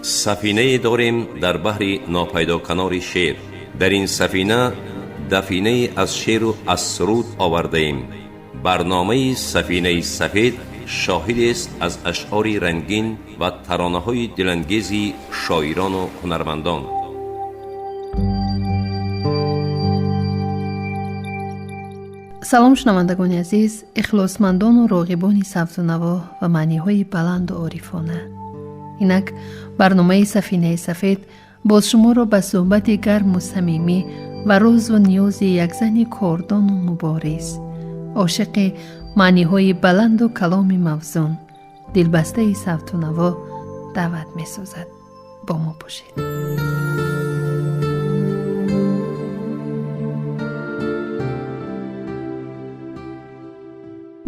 Сафинае дорем дар баҳри нопайдоканори шеър. Дар ин сафина дафинае аз шеъру аз суруд овардаем. Барномаи Сафинаи сафед шоҳидест аз ашъори рангин ва таронаҳои дилангези шоирону ҳунармандон. Салом, шунавандагони азиз, ихлосмандону роғибони савту наво ва маъниҳои баланду орифона. Инак барномаи Сафинаи сафед боз шуморо ба суҳбати гарму самимӣ ва розу ниёзи як зани кордону мубориз, ошиқи маъниҳои баланду каломи мавзун, дилбастаи савту наво даъват месозад. Бо мо бошед.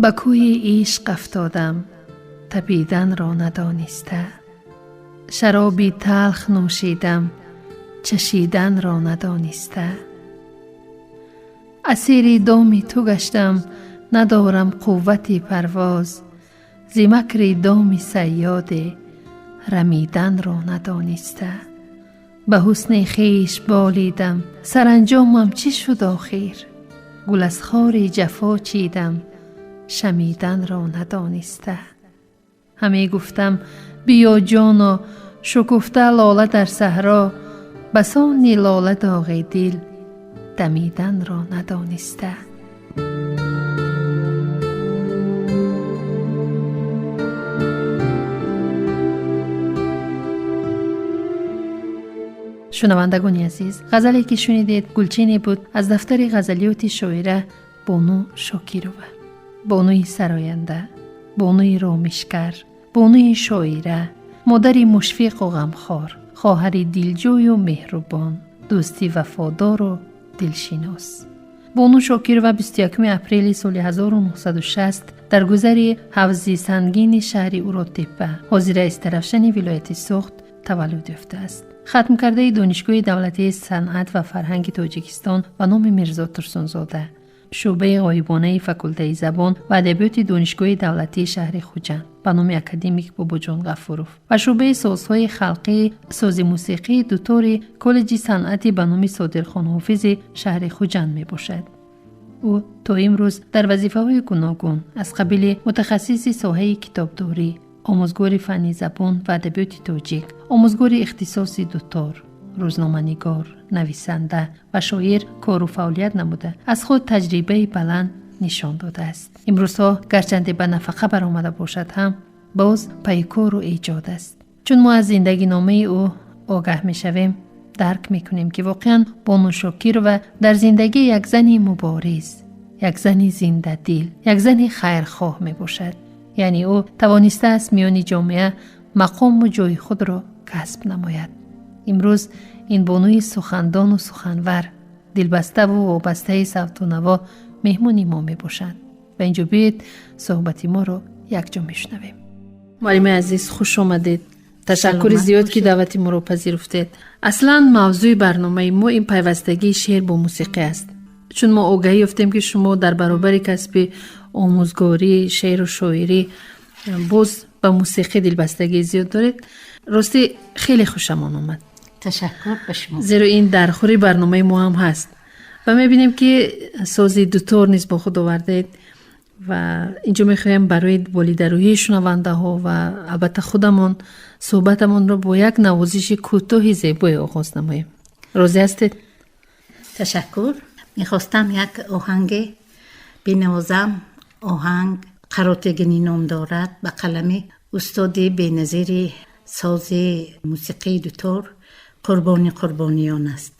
Ба кӯҳи ишқ афтодам, тапиданро надониста, шароби талх нӯшидам, чашиданро надониста, асири доми ту гаштам, надорам қуввати парвоз, зи макри доми сайёде рамиданро надониста, ба ҳусни хеш болидам, саранҷомам чӣ шуд охир, гул аз хори ҷафо чидам, шамиданро надониста. Ҳаме гуфтам: биё, ҷоно, шукуфта лола дар саҳро, басони лола доғи дил дамиданро надониста. Шунавандагони азиз, ғазале ки шунидед, гулчине буд аз дафтари ғазалиёти шоира Бону Шокирова. Бонуи сароянда, бонуи ромишгар, бонуи шоира, модари мушфиқу ғамхор, хоҳари дилҷӯю меҳрубон, дӯсти вафодору дилшинос. Бону Шокирова 21 апрели соли 1960 дар гузари ҳавзи сангини шаҳри Уродтеппа, ҳозира Истаравшани вилояти Суғд, таваллуд ёфтааст. Хатмкардаи Донишгоҳи давлатии санъат ва фарҳанги Тоҷикистон ба номи Мирзо Турсунзода, шӯъбаи ғоибонаи факултаи забон ва адабиёти Донишгоҳи давлатии шаҳри Хуҷанд ба номи академик Бобоҷон Ғафуров ва шӯъбаи созҳои халқии сози мусиқии дутори Коллеҷи санъати ба номи Содирхон Ҳофизи шаҳри Хуҷанд мебошад. Ӯ то имрӯз дар вазифаҳои гуногун аз қабили мутахассиси соҳаи китобдорӣ, омӯзгори фанни забон ва адабиёти тоҷик, омӯзгори ихтисоси дутор, рӯзноманигор, нависанда ва шоир кору фаъолият намуда, аз худ таҷрибаи баланд нишон додааст. Имрӯзҳо гарчанде ба нафақа баромада бошад ҳам, боз пайкору эҷод аст. Чун мо аз зиндагиномаи ӯ огаҳ мешавем, дарк мекунем, ки воқеан Бону Шокирова дар зиндагӣ як зани мубориз, як зани зиндадил, як зани хайрхоҳ мебошад. Яъне ӯ тавонистааст миёни ҷомеа мақому ҷои худро касб намояд. Имрӯз ин бонуи сухандону суханвар, дилбаставу вобастаи савту наво меҳмони мо мебошанд. Ва инҷо биёед, суҳбати моро якҷо мешунавем. Муаллимаи азиз, хуш омадед. Ташаккури зиёд, ки даъвати моро пазируфтед. Аслан мавзӯи барномаи мо ин пайвастагии шеър бо мусиқӣ аст. Чун мо огаҳӣ ёфтем, ки шумо дар баробари касби омӯзгорӣ, шеъру шоирӣ, боз ба мусиқӣ дилбастагии зиёд доред, ростӣ хеле хушамон омад. Ташаккур ба шумо. Зеро ин дар хури барномаи мо ҳам ҳаст ва мебинем, ки сози дутор низ бо худ овардед. Ва инҷо мехоҳем барои болидарӯҳии шунавандаҳо ва албатта худамон суҳбатамонро бо як навозиши кӯтоҳи зебое оғоз намоем. Розӣ ҳастед? Ташаккур. Мехостам як оҳанге бинавозам. Оҳанг Қаротегинӣ ном дорад, ба қалами устоди беназири сози мусиқии дутор Қурбони Қурбониён аст.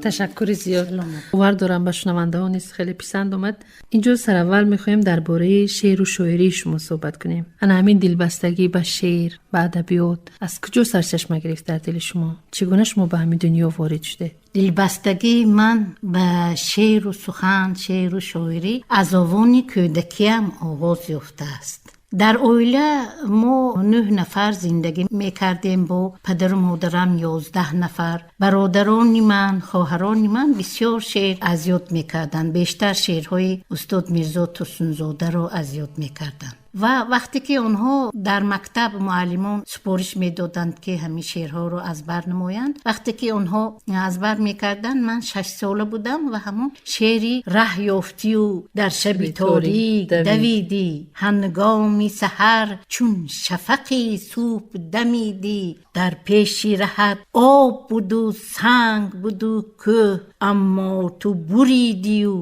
Ташаккури зиёд. Бовар дорам, ба шунавандаҳо низ хеле писанд омад. Инҷо сараввал мехоҳем дар бораи шеъру шоирии шумо суҳбат кунем. Ана ҳамин дилбастагӣ ба шеър, ба адабиёт аз куҷо сарчашма гирифт дар дили шумо? Чӣ гуна шумо ба ҳамин дунё ворид шудед? Дилбастагии ман ба шеъру сухан, шеъру шоирӣ аз овони кӯдакиам оғоз ёфтааст. Дар оила мо 9 нафар зиндагӣ мекардем, бо падару модарам 11 нафар. Бародарони ман, хоҳарони ман бисёр шеър аз ёд мекарданд, бештар шеърҳои устод Мирзо Турсунзодаро аз ёд мекарданд. Ва вақте ки онҳо дар мактаб муаллимон супориш медоданд, ки ҳамин шеърҳоро аз бар намоянд, вақте ки онҳо аз бар мекарданд, ман 6-сола будам ва ҳамон шеъри «Раҳ ёфтию дар шаби торик давидӣ, ҳангоми саҳар чун шафақи субҳ дамидӣ, дар пеши раҳат об буду санг буду кӯҳ, аммо ту буридию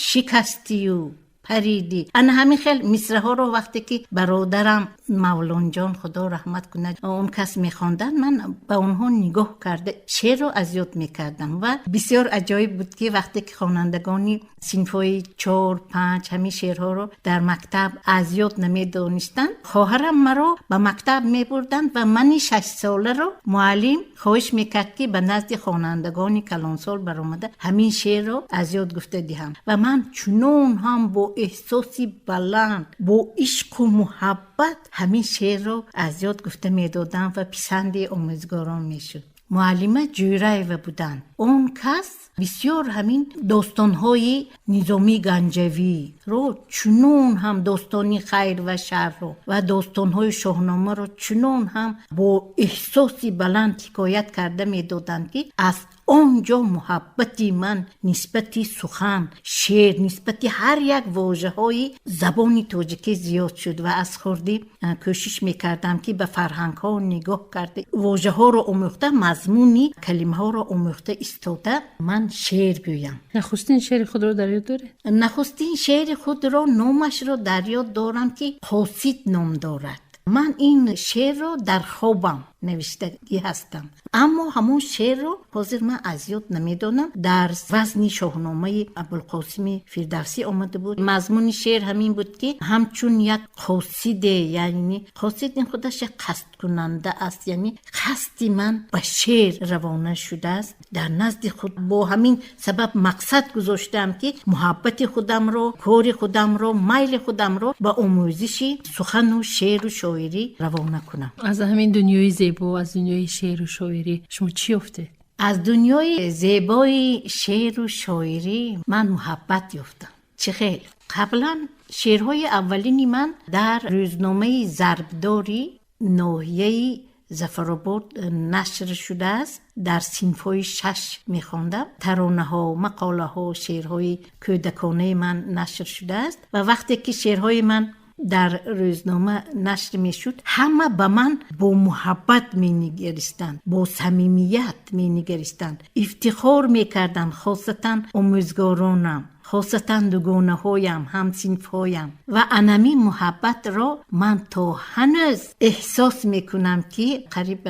шикастию паридӣ», ана ҳамин хел мисраҳоро вақте ки бародарам Мавлонҷон, Худо раҳмат кунад, он кас мехонданд, ман ба онҳо нигоҳ карда шеърро аз ёд мекардам. Ва бисёр аҷоиб буд, ки вақте ки хонандагони синфҳои 4, 5 ҳамин шеърҳоро дар мактаб аз ёд намедонистанд, хоҳарам маро ба мактаб мебурданд ва мани 6-соларо муаллим хоҳиш мекард, ки ба назди хонандагони калонсол баромада ҳамин шеърро аз ёд гуфта диҳам. Ва ман чунон ҳам бо эҳсоси баланд, бо ишқу муҳаббат ҳамин шеърро аз ёд гуфта медодам ва писанди омӯзгорон мешуд. Муаллима Ҷӯраева буданд. Он кас бисёр ҳамин достонҳои Низомии Ганҷавиро, чунон ҳам достони хайр ва шарро ва достонҳои Шоҳномаро чунон ҳам бо эҳсоси баланд ҳикоят карда медоданд, ки аз он ҷо муҳаббати ман нисбати сухан, шеър, нисбати ҳар як вожаҳои забони тоҷикӣ зиёд шуд. Ва аз хурдӣ кӯшиш мекардам, ки ба фарҳангҳо нигоҳ карда, вожаҳоро омӯхта, мазмуни калимаҳоро омӯхта истода ман шеър гӯям. Нахустин шеъри худро дар ёд доред? Нахустин шеъри худро, номашро дар ёд дорам, ки «Қосид» ном дорад. Ман ин шеърро дар хобам навиштагӣ ҳастам, аммо ҳамон шеърро ҳозир ман аз ёд намедонам. Дар вазни Шоҳномаи Абулқосими Фирдавсӣ омада буд. Мазмуни шеър ҳамин буд, ки ҳамчун як қосиде, яъне қосид ин худаш як қасдкунанда аст, яъне қасди ман ба шеър равона шудааст. Дар назди худ бо ҳамин сабаб мақсад гузоштаам, ки муҳаббати худамро, кори худамро, майли худамро ба омӯзиши сухану шеъру шоирӣ равона кунам. Аз ҳамин дунёи зебо, аз дунёи шеъру шоирӣ шумо чӣ ёфтед? Аз дунёи зебои шеъру шоирӣ ман муҳаббат ёфтам. Чӣ хел? Қаблан шеърҳои аввалини ман дар рӯзномаи Зарбдори ноҳияи Зафаробод нашр шудааст. Дар синфҳои 6 мехондам. Таронаҳо, мақолаҳо, шеърҳои кӯдаконаи ман нашр шудааст. Ва вақте ки шеърҳои ман дар рӯзнома нашр мешуд, ҳама ба ман бо муҳаббат менигаристанд, бо самимият менигаристанд, ифтихор мекарданд, хосатан омӯзгоронам, хосатан дугонаҳоям, ҳамсинфҳоям. Ва анамин муҳаббатро ман то ҳанӯз эҳсос мекунам, ки қариб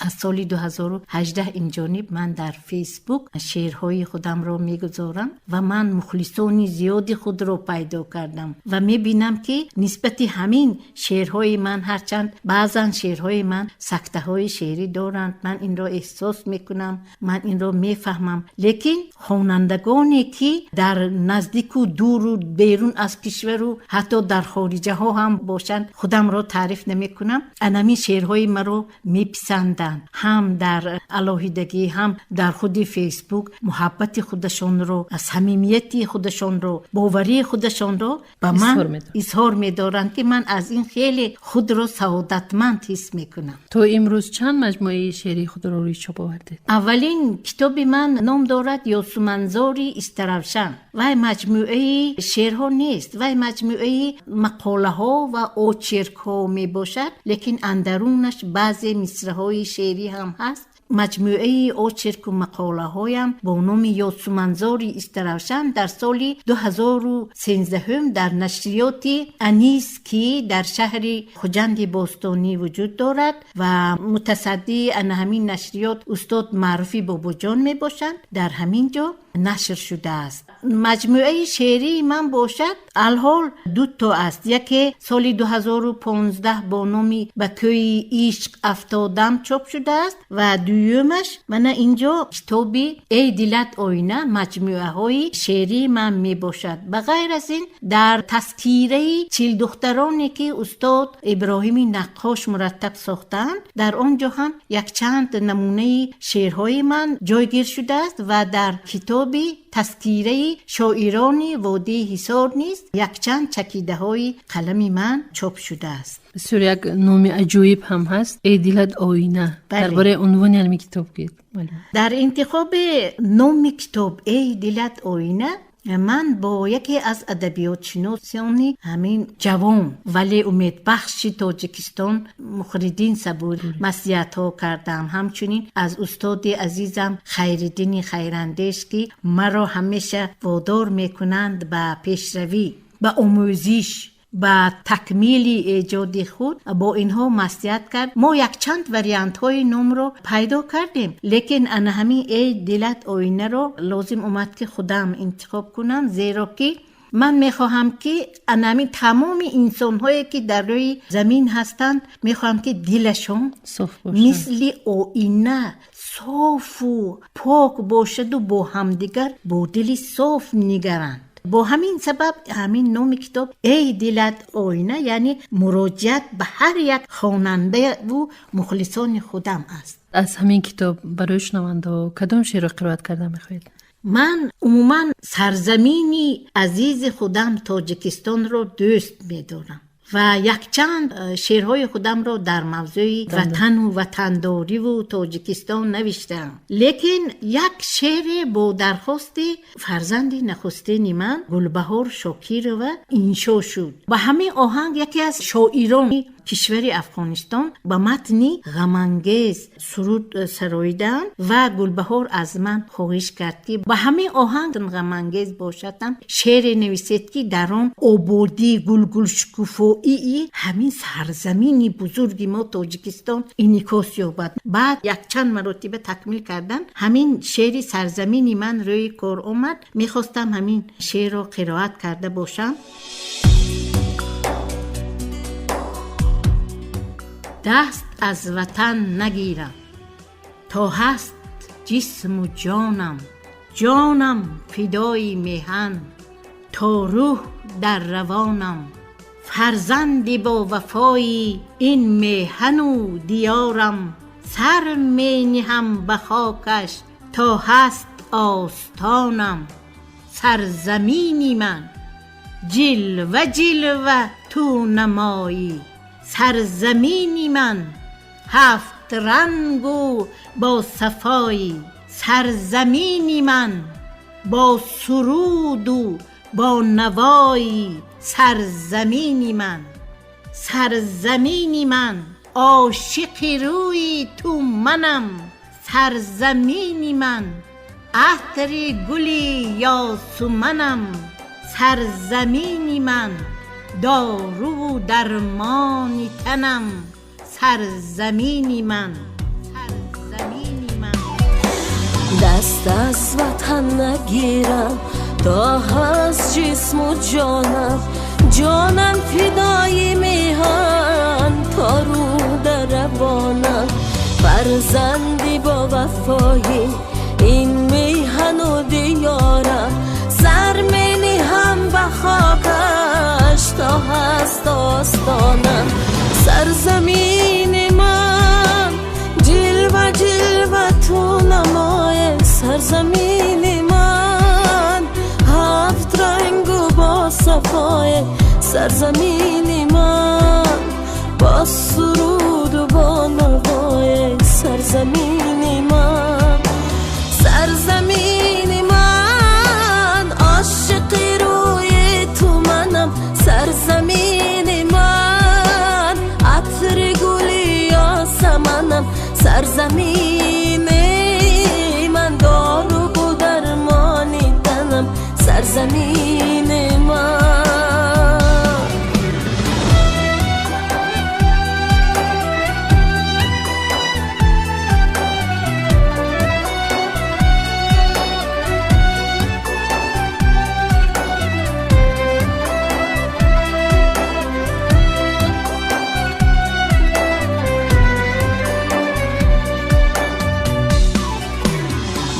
аз соли 2018 инҷониб ман дар Фейсбук шеърҳои худамро мегузорам ва ман мухлисони зиёди худро пайдо кардам ва мебинам, ки нисбати ҳамин шеърҳои ман, ҳарчанд баъзан шеърҳои ман сактаҳои шеърӣ доранд, ман инро эҳсос мекунам, ман инро мефаҳмам, лекин хонандагоне, ки дар наздику дуру берун аз кишвару ҳатто дар хориҷаҳо ҳам бошанд, худамро таъриф намекунам, анамин шеърҳои маро меписанданд, ҳам дар алоҳидагӣ, ҳам дар худи Фейсбук муҳаббати худашонро, самимияти худашонро, боварии худашонро ба ман изҳор медоранд, ки ман аз ин хеле худро саодатманд ҳис мекунам. То имрӯз чанд маҷмӯаи шеърии худро рӯи чоп овардед? Аввалин китоби ман ном дорад «Ёсуманзори Истаравшан». Вай маҷмӯаи шеърҳо нест, вай маҷмӯаи мақолаҳо ва очеркҳо мебошад, лекин андарунаш баъзе мисраҳои шеърӣ ҳам ҳаст. Маҷмӯаи очерку мақолаҳоям бо номи Ёсуманзори Истаравшан дар соли 2013 дар нашриёти Анис, ки дар шаҳри Хуҷанди бостонӣ вуҷуд дорад ва мутасаддии ана ҳамин нашриёт устод Маъруфи Бобоҷон мебошанд, дар ҳамин ҷо нашр шудааст. Маҷмӯаи шеърии ман бошад, алҳол дуто аст. Яке соли 2015 бо номи Ба кӯи ишқ афтодам чоп шудааст ва дуюмаш мана инҷо китоби Эй дилат оина маҷмӯаҳои шеърии ман мебошад. Ба ғайр аз ин, дар тазкираи чилдухтароне, ки устод Иброҳими Наққош мураттаб сохтаанд, дар он ҷо ҳам якчанд намунаи шеърҳои ман ҷойгир шудааст ва дар китоби тазкираи шоирони водии Ҳисор низ якчанд чакидаҳои қалами ман чоп шудааст. Бисёр як номи аҷоиб ҳам ҳаст, Эй дилат оина. Дар бораи унвони ҳамин китоб гӯед. Дар интихоби номи китоб Эй дилат оина ман бо яке аз адабиётшиносони ҳамин ҷавон, вале умедбахши Тоҷикистон Мухриддин Сабурӣ маслиҳатҳо кардам. Ҳамчунин аз устоди азизам Хайриддини Хайрандеш, ки маро ҳамеша водор мекунанд ба пешравӣ, ба омӯзиш, ба такмили эҷоди худ, бо инҳо маслиҳат кард. Мо якчанд вариантҳои номро пайдо кардем, лекин ана ҳамин Эй дилат оинаро лозим омад, ки худам интихоб кунам, зеро ки ман мехоҳам, ки ана ҳамин тамоми инсонҳое, ки дар рӯи замин ҳастанд, мехоҳам, ки дилашон мисли оина софу пок бошаду бо ҳамдигар бо дили соф нигаранд. Бо ҳамин сабаб ҳамин номи китоб Эй дилат оина, яъне муроҷиат ба ҳар як хонандаву мухлисони худам аст. Аз ҳамин китоб барои шунавандаҳо кадом шеърро қироат карда мехоҳед? Ман умуман сарзамини азизи худам Тоҷикистонро дӯст медорам ва якчанд шеърҳои худамро дар мавзӯи ватану ватандориву Тоҷикистон навиштаам. Лекин як шеъре бо дархости фарзанди нахустини ман Гулбаҳор Шокирова иншо шуд. Ба ҳамин оҳанг яке аз шоирони кишвари Афғонистон ба матни ғамангез суруд сароидаанд ва Гулбаҳор аз ман хоҳиш кард, ки ба ҳамин оҳанг ғамангез бошадам шеъре нависед, ки дар он ободӣ, гулгулшукуфоии ҳамин сарзамини бузурги мо Тоҷикистон инъикос ёбад. Баъд якчанд маротиба такмил кардан ҳамин шеъри сарзамини ман рӯи кор омад. Мехостам ҳамин шеърро қироат карда бошам. Даст аз ватан нагирам то ҳаст ҷисму ҷонам, ҷонам фидои меҳан то рӯҳ дар равонам. Фарзанди бовафои ин меҳану диёрам, сар мениҳам ба хокаш то ҳаст остонам. Сарзамини ман ҷилва ҷилва ту намоӣ, сарзамини ман ҳафт рангу бо сафоӣ, сарзамини ман бо суруду бо навоӣ, сарзамини ман. Сарзамини ман ошиқи рӯи ту манам, сарзамини ман атри гули ёсуманам, сарзамини ман доруву дармони танам, сарзамини ман. Сарзамини ман. Даст аз ватан нагирам то ҳаст ҷисму ҷонам, ҷонам фидои меҳан то рӯҳ дар равонам. Фарзанди бовафои ин меҳану диёрам, сар мениҳам ба хокаш то ҳаст остонам. Сарзамини ман ҷилва ҷилва ту намоє, сарзамини ман ҳафт рангу бо сафое, сарзамини ман бо суруду бо навое, сарзамини ман. Сарзамини ман ошиқи рӯи ту манам, сарзамини ман атри гули ёсаманам, сарзамини Сарзамини ман.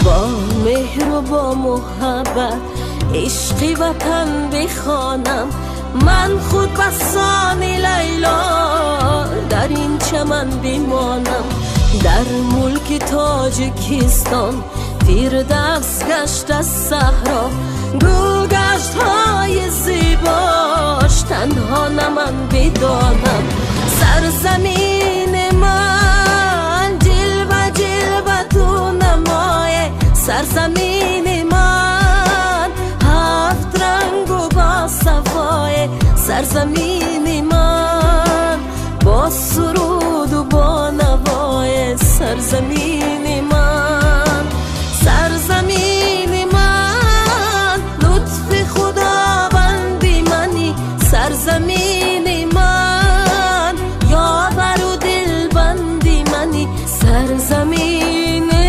Бо меҳру бо муҳаббат ишқи ватан бихонам, ман худ басони Лайло дар ин чаман бимонам. Дар мулки Тоҷикистон фирдавс гашт аз саҳро, гулгаштҳои зебош танҳо на ман бидонам. Сарзамини ман ҷилва ҷилва ту намое, сарзамини ман ҳафт рангу бо сафое, сарзамини ман бо суруду бо навое, сарзамини ман. Сарзамини ман лутфи худованди мани, сарзамини ман ёвару дилбанди мани, сарзамини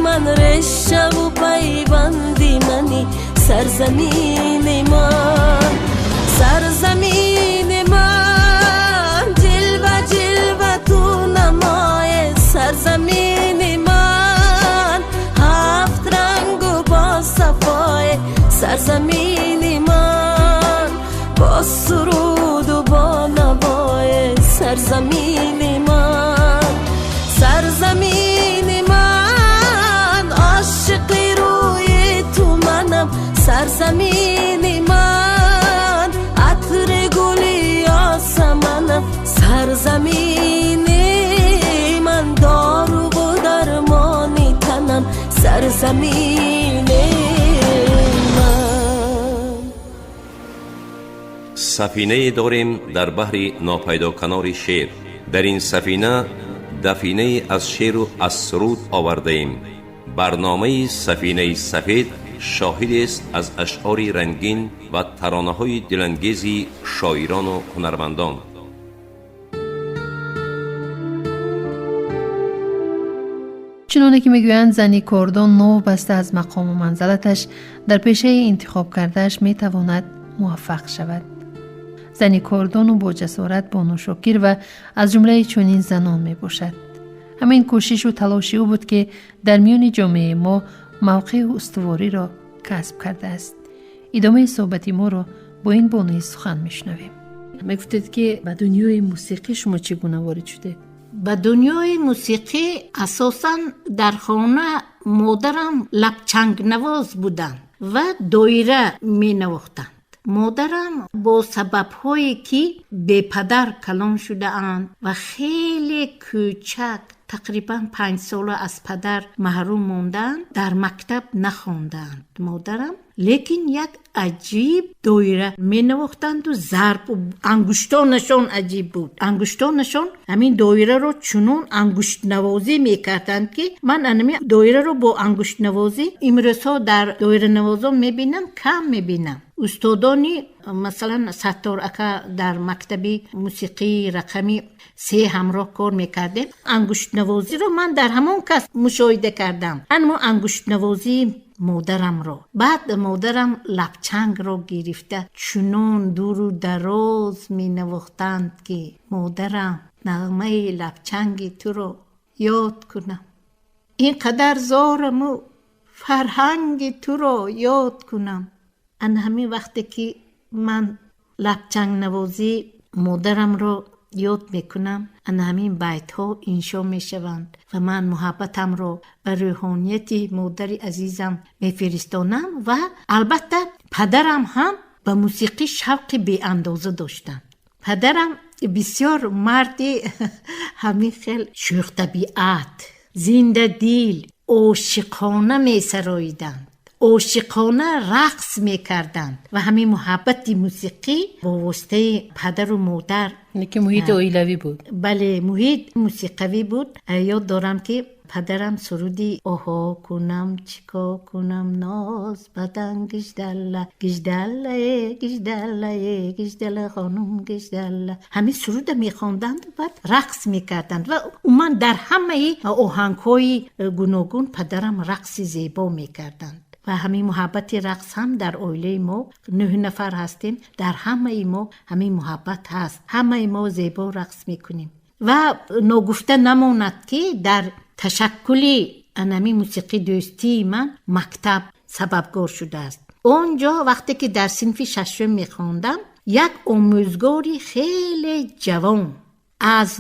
ман решаву пайванди мани, сарзамини ман. Сарзамини ман ҷилва ҷилва ту намое, сарзамини ман ҳафт рангу бо сафое, сарзамини ман бо суруду бо навое, сарзамини ман. Сарзамини ман ошиқи рӯи ту манам, сарзамини ман атри гули ёсаманам, сарзамини ман доруву дармони танам, сарзамини ман. Сафинае дорем дар баҳри нопайдоканори шеър. Дар ин сафина дафинае аз шеъру аз суруд овардаем. Барномаи Сафинаи сафед шоҳидест аз ашъори рангин ва таронаҳои дилангези шоирону ҳунармандон. Чуноне ки мегӯянд, зани кордон новобаста аз мақому манзалаташ дар пешаи интихоб кардааш метавонад муваффақ шавад. Зани кордону бо ҷасорат Бону Шокирова аз ҷумлаи чунин занон мебошад. Ҳамин кӯшишу талоши ӯ буд, ки дар миёни ҷомеаи мо мавқеу устувориро касб кардааст. Идомаи суҳбати моро бо ин бонуи сухан мешунавем. Мегуфтед, ки ба дунёи мусиқӣ шумо чӣ гуна ворид шудед? Ба дунёи мусиқӣ асосан дар хона модарам лабчангнавоз буданд ва доира менавохтанд. Модарам бо сабабҳое ки бепадар калон шудаанд ва хеле кӯчак, тақрибан 5 сола аз падар маҳрум мондаанд, дар мактаб нахондаанд модарам, лекин як аҷиб доира менавохтанду зарб ангуштонашон аҷиб буд. Ангуштонашон ҳамин доираро чунон ангуштнавозӣ мекарданд, ки ман анами доираро бо ангуштнавозӣ имрӯзҳо дар доиранавозон мебинам, кам мебинам. Устодони, масалан, Саттор ака, дар мактаби мусиқии рақами 3 ҳамроҳ кор мекардем. Ангуштнавозиро ман дар ҳамон кас мушоҳида кардам, анмо ангуштнавозии модарамро. Баъд модарам лабчангро гирифта чунон дуру дароз менавохтанд, ки модарам, нағмаи лабчанги туро ёд кунам, ин қадар зораму фарҳанги туро ёд кунам. Ана ҳамин вақте ки ман лабчангнавозии модарамро ёд мекунам, ана ҳамин байтҳо иншо мешаванд ва ман муҳаббатамро ба рӯҳонияти модари азизам мефиристонам. Ва албатта падарам ҳам ба мусиқӣ шавқи беандоза доштанд. Падарам бисёр марди ҳамин хел шӯхтабиат, зиндадил, ошиқона месароиданд, ошиқона рақс мекарданд ва ҳамин муҳаббати мусиқӣ бо воситаи падару модар. Ки муҳити оилавӣ буд. Бале, муҳит мусиқавӣ буд. Ёд дорам, ки Падарам суруди оҳо кунам, чико кунам, ноз бадан гиждалла, гиждаллае, гиждаллае, гиждалла хонум, гиждалла, ҳамин суруда мехонданд, баъд рақс мекарданд. Ва умуман дар ҳамаи оҳангҳои гуногун падарам рақси зебо мекарданд. Ва ҳамин муҳаббати рақс ҳам дар оилаи мо, 9 нафар ҳастем, дар ҳамаи мо ҳамин муҳаббат ҳаст, ҳамаи мо зебо рақс мекунем. Ва ногуфта намонад, ки дар ташаккули анами мусиқидӯстии ман мактаб сабабгор шудааст. Он ҷо вақте ки дар синфи шашум мехондам, як омӯзгори хеле ҷавон аз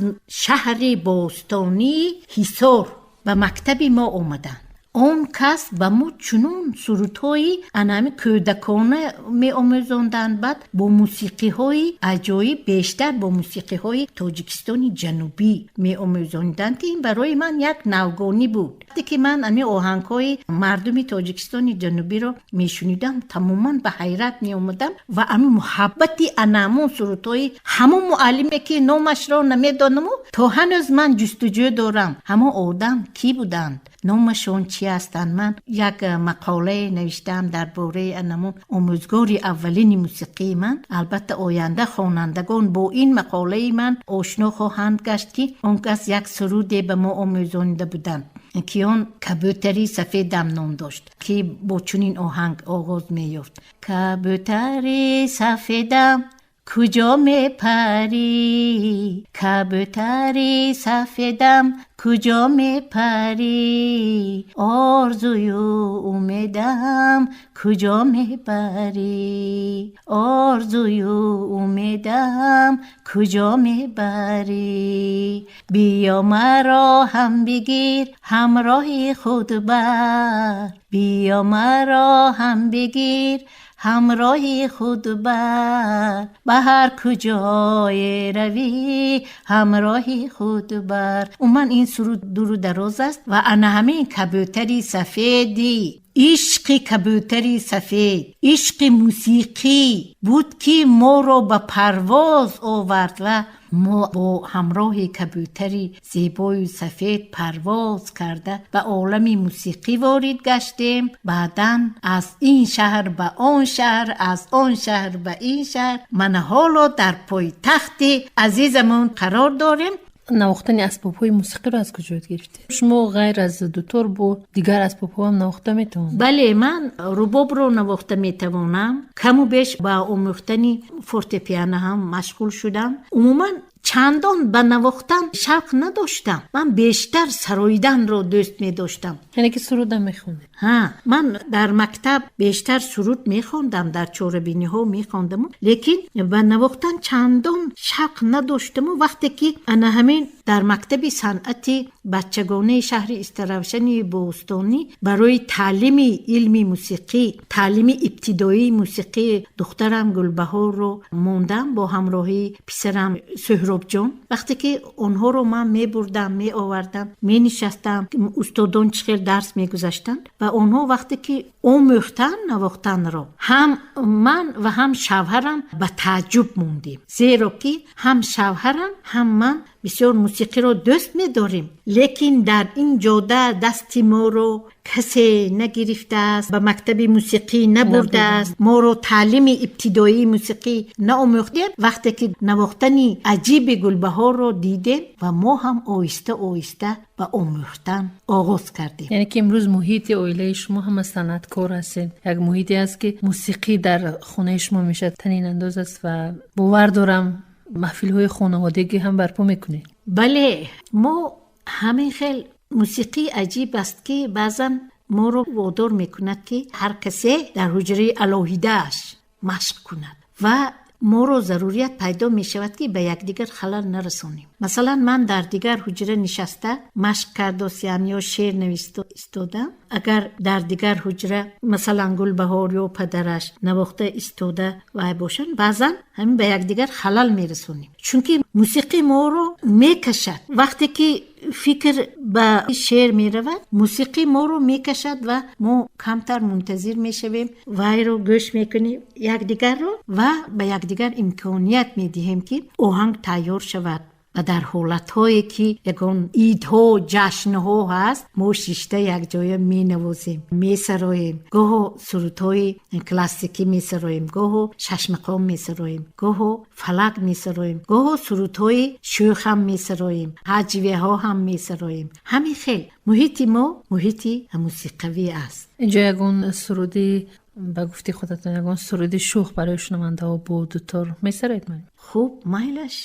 шаҳри бостонии Ҳисор ба мактаби мо омаданд. Он кас ба мо чунон сурудҳои анами кӯдакона меомӯзонданд, баъд бо мусиқиҳои аҷоиб, бештар бо мусиқиҳои Тоҷикистони Ҷанубӣ меомӯзонданд, ки ин барои ман як навгонӣ буд. Вақте ки ман ами оҳангҳои мардуми Тоҷикистони Ҷанубиро мешунидам, тамоман ба ҳайрат меомадам. Ва ами муҳаббати анамон сурудҳои ҳамон муаллиме, ки номашро намедонаму то ҳанӯз ман ҷустуҷӯ дорам, ҳамон одам кӣ буданд, номашон чи ҳастанд. Ман як мақолае навиштаам дар бораи анамон омӯзгори аввалини мусиқии ман. Албатта, оянда хонандагон бо ин мақолаи ман ошно хоҳанд гашт, ки он кас як суруде ба мо омӯзонида буданд, ки он «Кабӯтари сафедам» ном дошт, ки бо чунин оҳанг оғоз меёфт: Кабӯтари сафедам, куҷо мепарӣ? Кабӯтари сафедам, куҷо мепарӣ? Орзую умедам, куҷо мебарӣ? Орзую умедам, куҷо мебарӣ? Биё, маро ҳам бигир, ҳамроҳи худ бар. Биё, маро ҳам бигир, ҳамроҳи худ бар. Ба ҳар куҷое равӣ, ҳамроҳи худ бар. Умуман, ин суруд дуру дароз аст. Ва ана ҳамин кабӯтари сафеди, ишқи кабӯтари сафед, ишқи мусиқӣ буд, ки моро ба парвоз овард. Ва мо бо ҳамроҳи кабӯтари зебою сафед парвоз карда, ба олами мусиқӣ ворид гаштем. Баъдан аз ин шаҳр ба он шаҳр, аз он шаҳр ба ин шаҳр, мана ҳоло дар пойтахти азизамон қарор дорем. Навохтани асбобҳои мусиқиро аз куҷо ёд гирифтед шумо? Ғайр аз дутор, бо дигар асбобҳо ҳам навохта метавонед? Бале, ман рубобро навохта метавонам, каму беш ба омӯхтани фортепиано ҳам машғул шудам. Умуман, чандон ба навохтан шавқ надоштам, ман бештар сароиданро дӯст медоштам. Яъне ки суруда мехондед? Ҳа, ман дар мактаб бештар суруд мехондам, дар чорабиниҳо мехондаму, лекин ба навохтан чандон шавқ надоштаму. Вақте ки ана ҳамин дар мактаби санъати бачагонаи шаҳри Истаравшани бостонӣ барои таълими илми мусиқӣ, таълими ибтидоии мусиқӣ духтарам Гулбаҳорро мондам бо ҳамроҳии писарам Суҳробҷон, вақте ки онҳоро ман мебурдам, меовардам, менишастам, устодон чӣ хел дарс мегузаштанд, ва онҳо вақте ки омӯхтанд навохтанро, ҳам ман ва ҳам шавҳарам ба тааҷҷуб мондем, зеро ки ҳам шавҳарам, ҳам ман бисёр мусиқиро дӯст медорем, лекин дар ин ҷода дасти моро касе нагирифтааст, ба мактаби мусиқӣ набурдааст, моро таълими ибтидоии мусиқӣ наомӯхтем. Вақте ки навохтани аҷиби Гулбаҳорро дидем, ва мо ҳам оҳиста оҳиста ба омӯхтан оғоз кардем. Яъне ки имрӯз муҳити оилаи шумо ҳама санъаткор ҳастед, як муҳите аст, ки мусиқӣ дар хонаи шумо мешавад, танинандоз аст. Ва бовар дорам, маҳфилҳои хонаводагӣ ҳам барпо мекунед. Бале, мо ҳамин хел мусиқӣ аҷиб аст, ки баъзан моро водор мекунад, ки ҳар касе дар ҳуҷраи алоҳидааш машқ кунад, ва моро зарурият пайдо мешавад, ки ба якдигар халал нарасонем. Масалан, ман дар дигар ҳуҷра нишаста машқ кардосиям ё шеър нависта истодам, агар дар дигар ҳуҷра, масалан, Гулбаҳор ё падараш навохта истода вай бошанд, баъзан ҳамин ба якдигар халал мерасонем, чунки мусиқӣ моро мекашад. Вақте ки фикр ба шеър меравад, мусиқӣ моро мекашад ва мо камтар мунтазир мешавем, вайро гӯш мекунем якдигарро ва ба якдигар имконият медиҳем, ки оҳанг тайёр шавад. Ва дар ҳолатҳое ки ягон идҳо, ҷашнҳо ҳаст, мо шишта якҷоя менавозем, месароем. Гоҳо сурудҳои классикӣ месароем, гоҳо шашмақом месароем, гоҳо фалак месароем, гоҳо сурудҳои шӯх ҳам месароем, ҳаҷвияҳо ҳам месароем. Ҳамин хел муҳити мо муҳити мусиқавӣ аст. Инҷо ягон суруди, ба гуфти худатон, ягон суруди шӯх барои шунавандаҳо бо дутор месароед? Хуб, майлаш.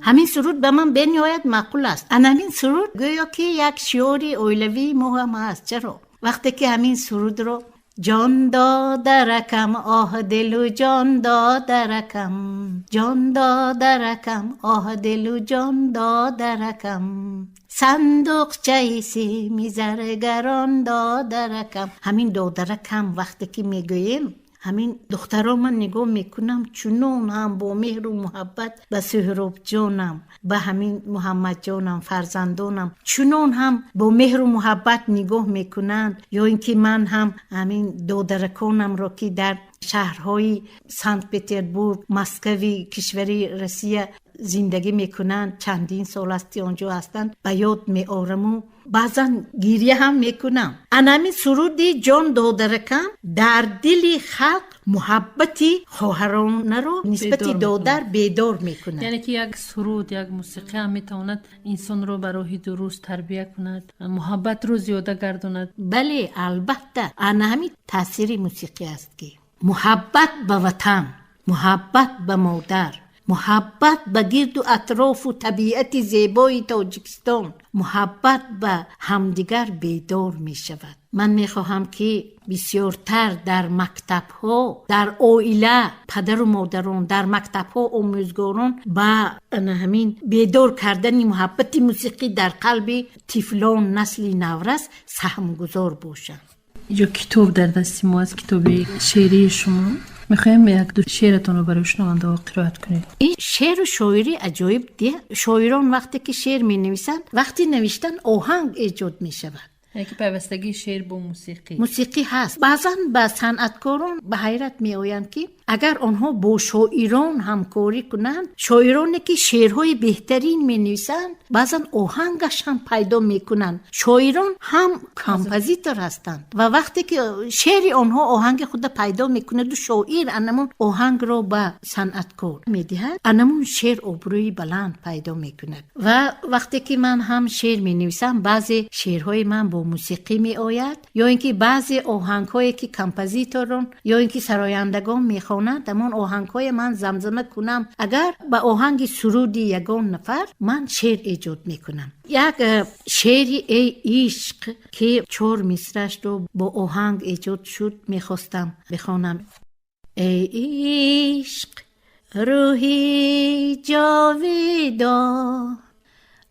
Ҳамин суруд ба ман бениҳоят маъқул аст. Ан ҳамин суруд гӯё ки як шиори оилавии мо ҳам ҳаст. Чаро? Вақте ки ҳамин сурудро ҷон додаракам, оҳ дилу ҷон додаракам, ҷон додаракам, оҳ дилу ҷон додаракам, сандуқчаи сими заргарон додаракам. Ҳамин додаракам вақте ки мегӯем, ҳамин духтаро ман нигоҳ мекунам, чунон ҳам бо меҳру муҳаббат ба Суҳробҷонам, ба ҳамин Муҳаммадҷонам, фарзандонам чунон ҳам бо меҳру муҳаббат нигоҳ мекунанд, ё ин ки ман ҳам ҳамин додараконамро, ки дар шаҳрҳои Санкт Петербург, Москави кишвари Россия зиндагӣ мекунанд, чандин сол аст ки он ҷо ҳастанд, ба ёд меораму баъзан гиря ҳам мекунам. Ан ҳамин суруди ҷон додаракам дар дили халқ муҳаббати хоҳаронаро нисбати додар бедор мекунад. Яъне ки як суруд, як мусиқӣ ҳам метавонад инсонро ба роҳи дуруст тарбия кунад, муҳаббатро зиёда гардонад. Бале, албатта, ана ҳамин таъсири мусиқӣ аст, ки муҳаббат ба ватан, муҳаббат ба модар, муҳаббат ба гирду атрофу табиати зебои Тоҷикистон, муҳаббат ба ҳамдигар бедор мешавад. Ман мехоҳам, ки бисёртар дар мактабҳо, дар оила падару модарон, дар мактабҳо омӯзгорон ба ҳамин бедор кардани муҳаббати мусиқӣ дар қалби тифлон, насли наврас саҳмгузор бошанд. Инҷо китоб дар дасти мо аст, китоби шеърии шумо. Мехоҳем як-ду шеъратонро барои шунавандаҳо қироат кунед. Ин шеъру шоирӣ аҷоиб. Шоирон вақте ки шеър менависанд, вақти навиштан оҳанг эҷод мешавад. Яъне ки пайвастагии шеър бо мусиқӣ. Мусиқӣ ҳаст. Баъзан ба санъаткорон ба ҳайрат меоянд, ки агар онҳо бо шоирон ҳамкорӣ кунанд, шоироне ки шеърҳои беҳтарин менависанд, баъзан оҳангаш ҳам пайдо мекунанд. Шоирон ҳам композитор ҳастанд ва вақте ки шеъри онҳо оҳанги худа пайдо мекунаду шоир анамун оҳангро ба санъаткор медиҳад, анамун шеър обрӯи баланд пайдо мекунад. Ва вақте ки ман ҳам шеър менависам, баъзе шеърҳои ман бо мусиқӣ меояд, ё ин ки баъзе оҳангҳое ки композиторон ё ин ки сарояндагон мехонанд, ҳамон оҳангҳое ман замзама кунам, агар ба оҳанги суруди ягон нафар ман шеър эҷод мекунам. Як шеъри эй ишқ, ки 4 мисрашро бо оҳанг эҷод шуд, мехостам бихонам. Эй ишқ, рӯҳи ҷовидон,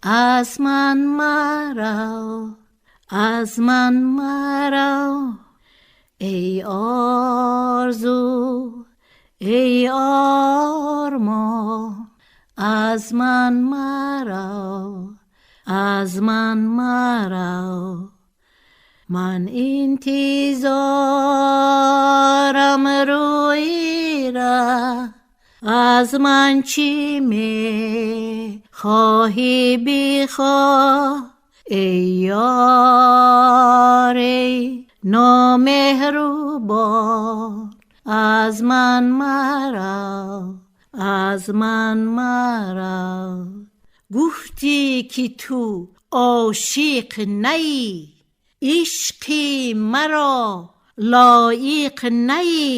аз ман марав, аз ман марав, эй орзу, эй ормон, аз ман марав, аз ман марав. Ман интизорам рӯира, аз ман чӣ мехоҳӣ бихоҳ, эй ёр, эй номеҳрубон, аз ман марав, аз ман марав. Гуфтӣ ки ту ошиқ наӣ, ишқи маро лоиқ наӣ,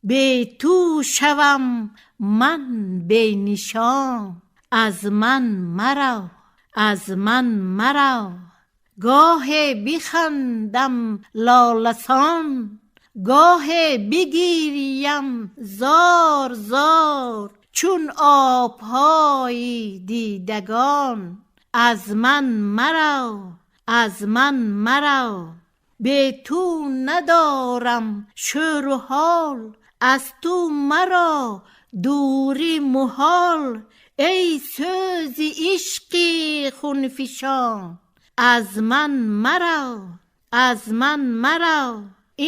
бе ту шавам ман бенишон, аз ман марав, аз ман марав. Гоҳе бихандам лоласон, гоҳе бигирям зор зор, чун обҳои дидагон, аз ман марав, аз ман марав. Бе ту надорам шӯру ҳол, аз ту маро дурӣ муҳол. Эй сӯзи ишқи хунфишон, аз ман марав, аз ман марав.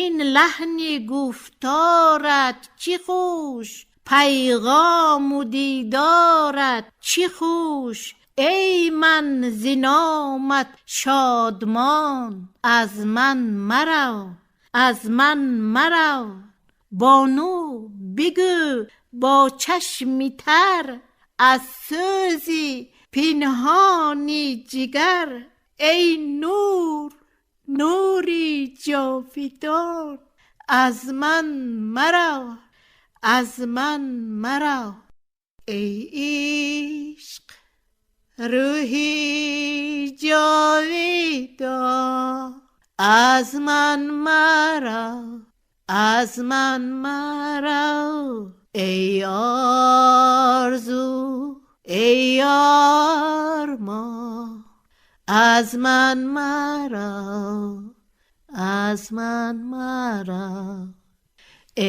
Ин лаҳни гуфторат чӣ хуш, пайғому дидорат чӣ хуш. Эй ман зи номат шодмон, аз ман марав, аз ман марав. Бону бигӯ бо чашми тар, аз сӯзи пинҳони ҷигар. Эй нур, нури ҷовидон, аз ман марав, аз ман марав. Эй ишқ, рӯҳи ҷовидон, аз ман марав, аз ман марав. Эй орзу, эй ормон, аз ман марав, аз ман марав.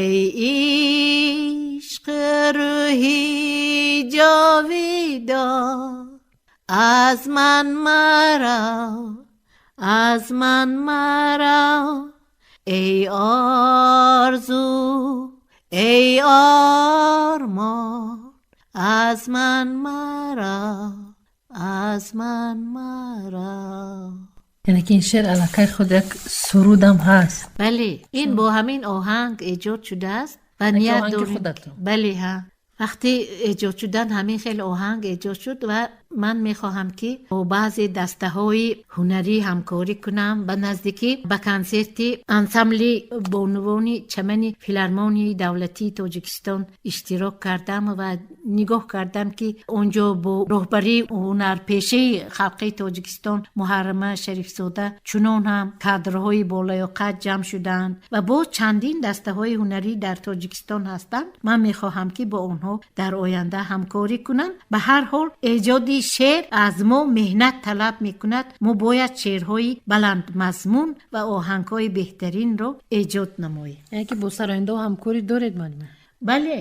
Эй ишқ, рӯҳи ҷовидон, аз ман марав, аз ман марав. Эй орзу, эй ормон, аз ман марав, аз ман марав. Яъне ки ин шеър аллакай худ як сурудам ҳаст. Бале, ин бо ҳамин оҳанг эҷод шудааст ва Яке ният оҳанги дорем. худатон. Бале, ҳа. Вақти эҷод шудан ҳамин хел оҳанг эҷод шуд ва ман мехоҳам, ки бо баъзе дастаҳои ҳунарӣ ҳамкорӣ кунам. Ба наздикӣ ба консерти ансамбли бонувони чамани филармонияи давлатии Тоҷикистон иштирок кардам ва нигоҳ кардам, ки он ҷо бо роҳбарии ҳунарпешаи халқии Тоҷикистон Муҳаррама Шарифзода чунон ҳам кадрҳои болаёқат ҷамъ шуданд ва боз чандин дастаҳои ҳунарӣ дар Тоҷикистон ҳастанд. Ман мехоҳам, ки бо онҳо дар оянда ҳамкорӣ кунам. Ба ҳар ҳол, эҷоди шеър аз мо меҳнат талаб мекунад. Мо бояд шеърҳои баландмазмун ва оҳангҳои беҳтаринро эҷод намоем. Яъне ки бо сарояндаҳо ҳамкорӣ доред, муаллима? Бале,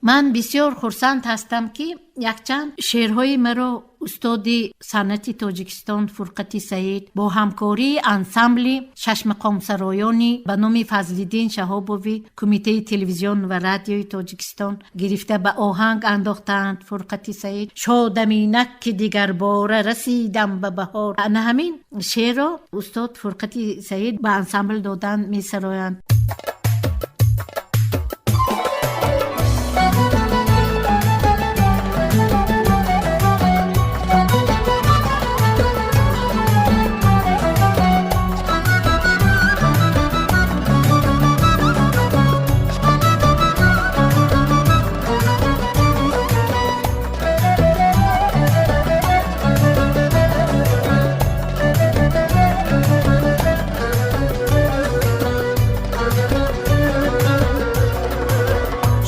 ман бисёр хурсанд ҳастам, ки якчанд шеърҳои маро устоди санъати Тоҷикистон Фурқати Саид бо ҳамкории ансамбли шашмақомсароёни ба номи Фазлиддин Шаҳобови Кумитаи телевизион ва радиои Тоҷикистон гирифта ба оҳанг андохтаанд. Фурқати Саид «Шодаминак, ки дигарбора расидам ба баҳор», ана ҳамин шеърро устод Фурқати Саид ба ансамбл додан, месароянд.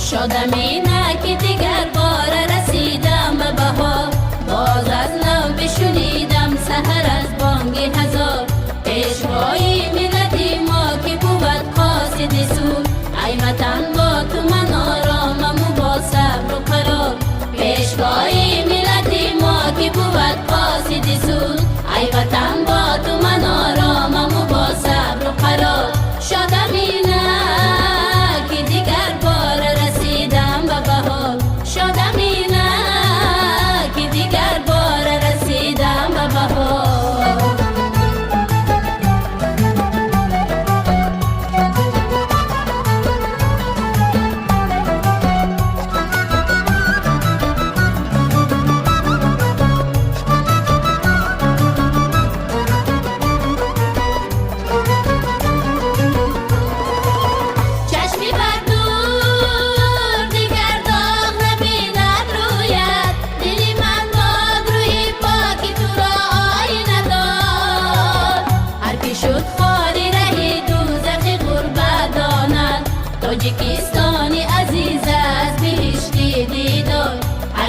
Шодамина, ки дигар бора расидам ба баҳор, боз аз нав бишунидам саҳар аз бонги ҳазор. Пешвои миллати мо, ки бувад қосиди сулҳ, ай ватан, бо ту ман оромаму бо сабру қарор. Пешвои миллати мо, ки бувад қосиди сулҳ, ай ватан, бо ту ман оромаму бо сабру қарор. Шодамина, ки дигар бора расидам ба баҳор, шодамина, ки дигар бора расидам ба баҳор.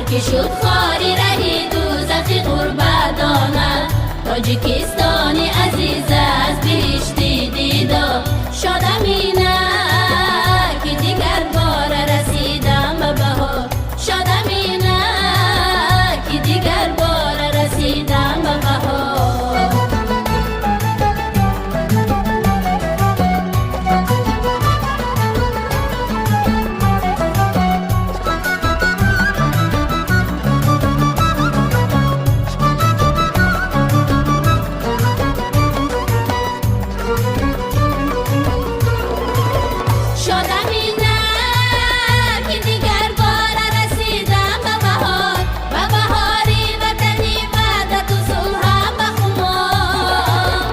Ки шуд хори раҳи дӯзахи ғурбат донад. Тоҷикистони азиз аз биҳишти дидор. Шодам инак, ки дигар бора расидам ба баҳор. Шодам инак, ки дигар бора расидам ба баҳор. Шодам инак, ки дигар бора расидам ба баҳор, ба баҳори ватани ваҳдату сулҳам ба хумор.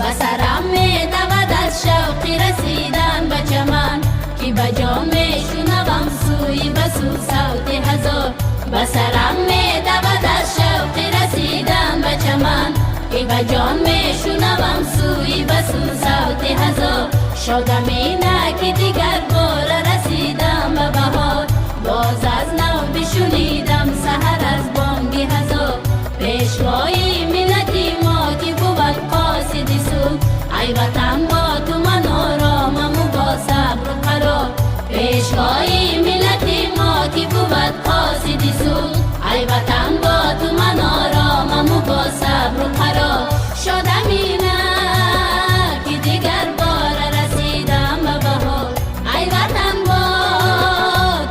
Ба сарам медавад аз шавқи расидан ба чаман, ки ба ҷон мешунавам сӯи басу савти ҳазор. Ба сарам медавад аз шавқи расидан ба чаман, ки ба ҷон мешунавам сӯи басу савти ҳазор. Шодам инак, ки дигар бора расидам ба баҳор. Боз аз нав бишунидам саҳар аз бонги ҳазор. Пешвои миллати мо ки бувад қосиди сулҳ, ай ватан, бо ту ман оромаму бо сабру қарор. Пешвои миллати мо ки бувад қосиди сулҳ, ай ватан, бо ту ман оромаму бо сабру қарор. Шодам инак, ки дигар бора расидам ба баҳор. Ай ватан, бо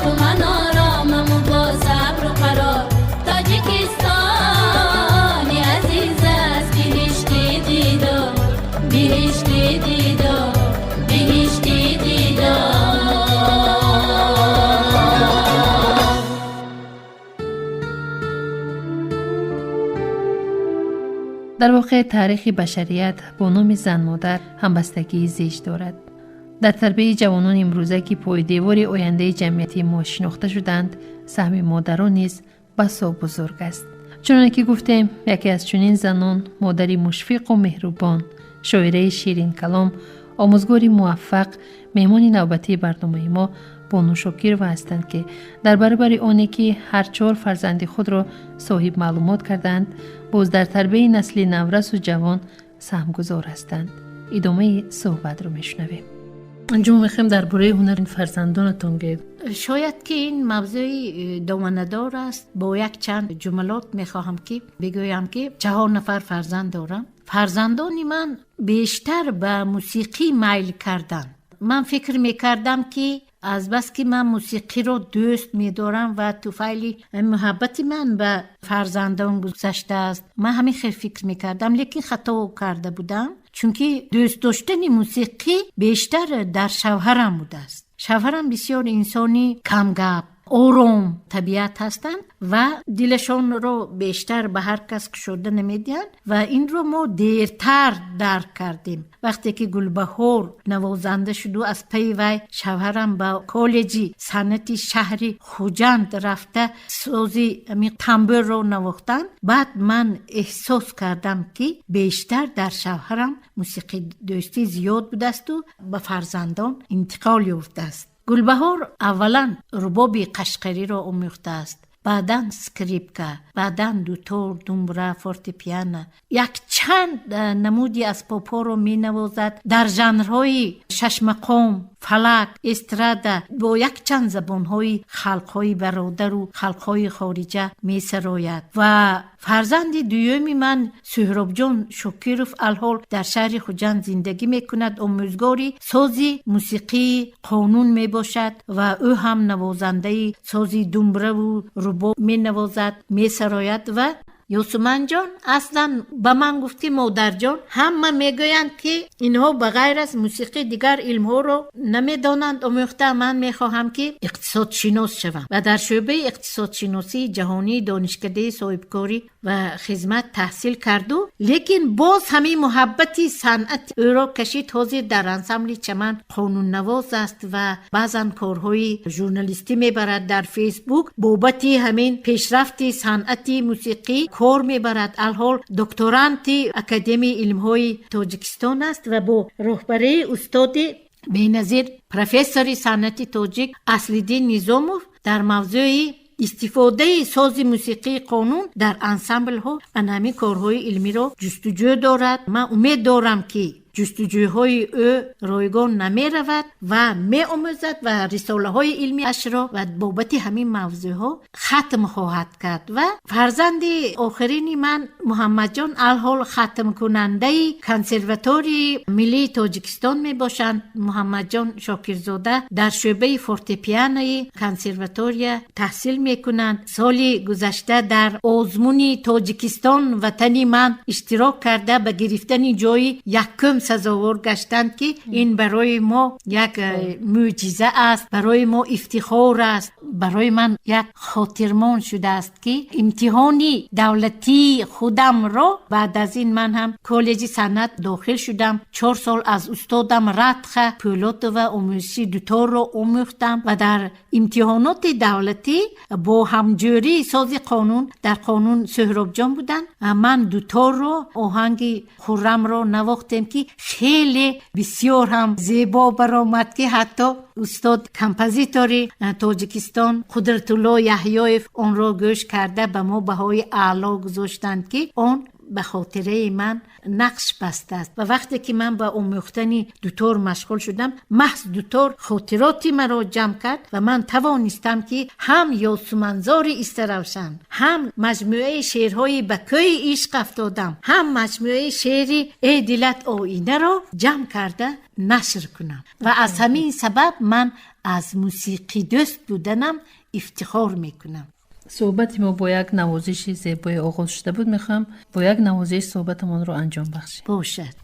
ту ман оромаму бо сабру қарор. Тоҷикистони азиз аст биҳишти дидор, биҳишти дидор, биҳишти дидор. Дар воқеъ, таърихи башарият бо номи занмодар ҳамбастагии зич дорад. Дар тарбияи ҷавонони имрӯза, ки пойдевори ояндаи ҷамъияти мо шинохта шуданд, саҳми модарон низ басо бузург аст. Чуноне ки гуфтем, яке аз чунин занон, модари мушфиқу меҳрубон, шоираи ширинкалом, омӯзгори муваффақ, меҳмони навбатии барномаи мо Бону Шокирова ҳастанд, ки дар баробари оне ки ҳар чор фарзанди худро соҳиб маълумот кардаанд, боз дар тарбияи насли наврасу ҷавон саҳмгузор ҳастанд. Идомаи суҳбатро мешунавем. Анҷум, мехоҳем дар бораи ҳунари фарзандонатон гӯед. Шояд ки ин мавзӯи доманадор аст. Бо як чанд ҷумлот мехоҳам ки бигӯям, ки 4 нафар фарзанд дорам. Фарзандони ман бештар ба мусиқӣ майл карданд. Ман фикр мекардам, ки азбаски ман мусиқиро дӯст медорам ва туфайли муҳаббати ман ба фарзандон гузаштааст. Ман ҳамин хел фикр мекардам, лекин хато карда будам, чунки дӯст доштани мусиқӣ бештар дар шавҳарам будааст. Шавҳарам бисёр инсони камгап, ором табиат ҳастанд ва дилашонро бештар ба ҳар кас кушода намедиҳанд ва инро мо дертар дарк кардем. Вақте ки Гулбаҳор навозанда шуду аз пайи вай шавҳарам ба коллеҷи санъати шаҳри Хуҷанд рафта сози тамбурро навохтанд, баъд ман эҳсос кардам, ки бештар дар шавҳарам мусиқидӯстӣ зиёд будасту ба фарзандон интиқол ёфтааст. Гулбаҳор аввалан рубоби қашқариро омӯхтааст, баъдан скрипка, баъдан дутор, думбра, фортепиано, якчанд намуди асбобҳоро менавозад дар жанрҳои шашмақом, фалак, эстрада, бо якчанд забонҳои халқҳои бародару халқҳои хориҷа месарояд. Ва фарзанди дуюми ман Суҳробҷон Шокиров алҳол дар шаҳри Хуҷанд зиндагӣ мекунад, омӯзгори сози мусиқии қонун мебошад ва ӯ ҳам навозандаи сози думбраву рубоб менавозад, месарояд. Ва Ёсуманҷон аслан ба ман гуфт, ки модарҷон, ҳама мегӯянд, ки инҳо ба ғайр аз мусиқӣ дигар илмҳоро намедонанд омӯхта. Ман мехоҳам, ки иқтисодшинос шавам. Ва дар шӯъбаи иқтисодшиносии ҷаҳонии Донишкадаи соҳибкорӣ ва хизмат таҳсил карду, лекин боз ҳамин муҳаббати санъат ӯро кашид. Ҳозир дар ансамбли Чаман қонуннавоз аст ва баъзан корҳои журналистӣ мебарад, дар Фейсбук бобати ҳамин пешрафти санъати мусиқӣ кор мебарад. Алҳол докторанти Академияи илмҳои Тоҷикистон аст ва бо роҳбарии устоди беназир, профессори санъати тоҷик Аслиддин Низомов дар мавзӯи Истифодаи сози мусиқии қонун дар ансамблҳо, ана ҳамин корҳои илмиро ҷустуҷӯ дорад. Ман умед дорам, ки ҷустуҷӯҳои ӯ ройгон намеравад ва меомӯзад ва рисолаҳои илмиашро ва бобати ҳамин мавзӯъҳо хатм хоҳад кард. Ва фарзанди охирини ман Муҳаммадҷон алҳол хатмкунандаи Консерватории миллии Тоҷикистон мебошанд. Муҳаммадҷон Шокирзода дар шӯъбаи фортепианои консерватория таҳсил мекунанд. Соли гузашта дар озмуни «Тоҷикистон ватани ман» иштирок карда, ба гирифтани ҷои якум сазовор гаштанд, ки ин барои мо як мӯъҷиза аст, барои мо ифтихор аст. Барои ман як хотирмон шудааст, ки имтиҳони давлатии худамро баъд аз ин ман ҳам коллеҷи санъат дохил шудам. 4 сол аз устодам Радха Пӯлотова омӯзиши дуторро омӯхтам ва дар имтиҳоноти давлатӣ бо ҳамҷӯрии сози қонун, дар қонун Сӯҳробҷон буданд, ман дуторро, оҳанги Хуррамро навохтем, ки хеле бисёр ҳам зебо баромад, ки ҳатто устод композитори Тоҷикистон Қудратулло Яҳёев онро гӯш карда, ба мо баҳои аъло гузоштанд, ки он ба хотираи ман нақш бастааст. Ва вақте ки ман ба омӯхтани дутор машғул шудам, маҳз дутор хотироти маро ҷамъ кард ва ман тавонистам, ки ҳам «Ёсуманзори Истаравшан», ҳам маҷмӯаи шеърҳои «Ба кӯи ишқ афтодам», ҳам маҷмӯаи шеъри «Эй дилат оинаро» ҷамъ карда нашр кунам. Ва аз ҳамин сабаб ман аз мусиқидӯст буданам ифтихор мекунам. Суҳбати мо бо як навозиши зебое оғоз шуда буд. Мехоҳам бо як навозиш суҳбатамонро анҷом бахшем. Бошад.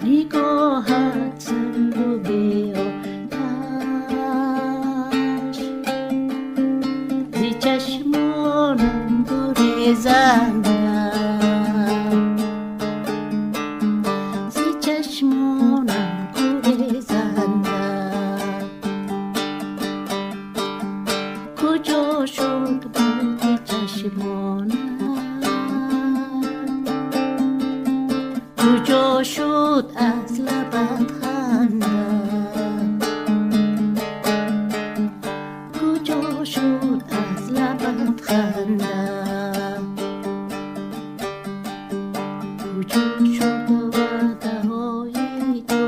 Нигоҳат сарду беоташ, зи чашмонам гурезанда, зи чашмонам гурезанда. Куҷо шуд барқи чашмонат, куҷо шуд аз лабат ханда, куҷо шуд аз лабат ханда, куҷо шуд ваъдаҳои ту?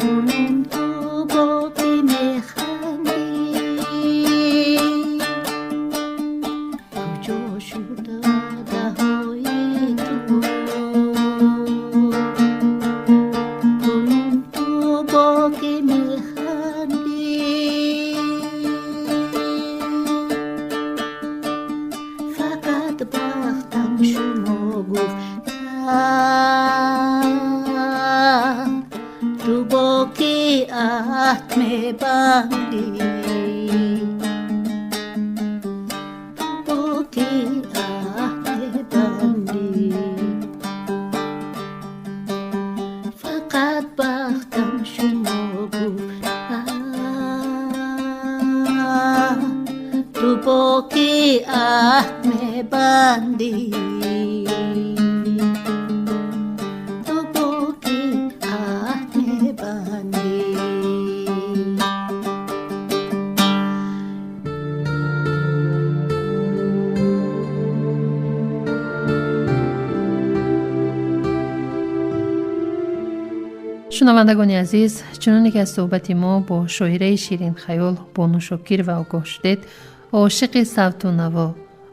Кунун ту бо кӣ механдӣ? Куҷо шуд ваъдаҳои ту? Кунун ту бо кӣ механдӣ? Фақат бахтам шумо гуфта, ту бо кӣ аҳд мебандӣ, ту бо кӣ аҳд мебандӣ? Фақат бахтам шумо гуфта, ту бо кӣ аҳд мебандӣ, ту бо кӣ аҳд мебандӣ? Шунавандагони азиз, чуноне ки аз суҳбати мо бо шоираи ширинхаёл Бону Шокирова огоҳ шудед, ошиқи савту наво,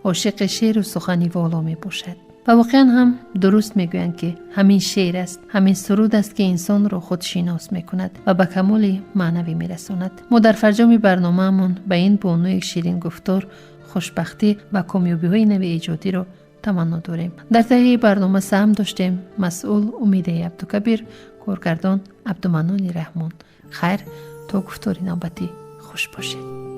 ошиқи шеъру сухани воло мебошад. Ва воқеан ҳам дуруст мегӯянд, ки ҳамин шеър аст, ҳамин суруд аст, ки инсонро худшинос мекунад ва ба камоли маънавӣ мерасонад. Мо дар фарҷоми барномаамон ба ин бонуи ширингуфтор хушбахтӣ ва комёбиҳои нави эҷодиро таманно дорем. Дар таҳияи барнома саҳм доштем масъул Умидаи Абдукабир, коргардон Абдуманнони Раҳмон. Хайр, то гуфтори навбатӣ, хуш бошед.